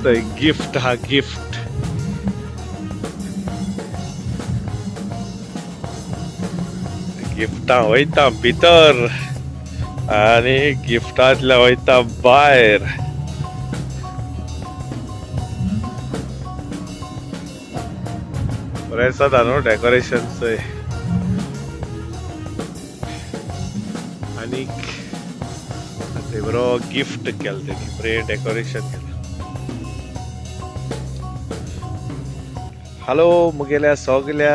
थंय गिफ्ट हा, गिफ्ट. गिफ्टां वयता भितर आनी गिफ्टांतल्या वयता भायर. बरें जाता न्हू डेकोरेशन चोय. आनीक थंय बरो गिफ्ट केलें तेणी, बरें डेकोरेशन केलें. हॅलो मुगेल्या सगल्या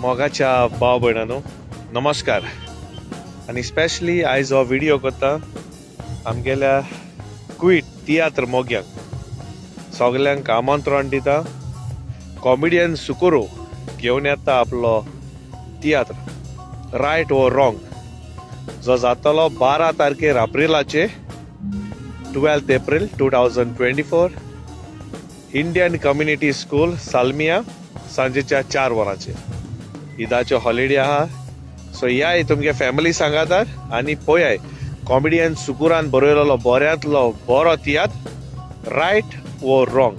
मोगाच्या भाव भयणांनो, नमस्कार. आनी स्पेशली आयज हो व्हिडिओ करता आमगेल्या क्वीट तियात्र मोग्यांक सगल्यांक आमंत्रण दिता. कॉमेडियन सुकुरो घेवन येता आपलो तियात्र रायट वो रॉंग, जो जातलो 12 तारखेर एप्रिलाचे, 12th April 2024, Indian Community School, Salmia, सांजेच्या 4 वरांचेर. ईदाच्यो हॉलिडे आहा, सो याय तुमगे फॅमिली सांगातार आनी पळयाय कॉमेडियन सुकुरान बरयलेलो बऱ्यांतलो बरो तियात्र रायट वो रॉंग.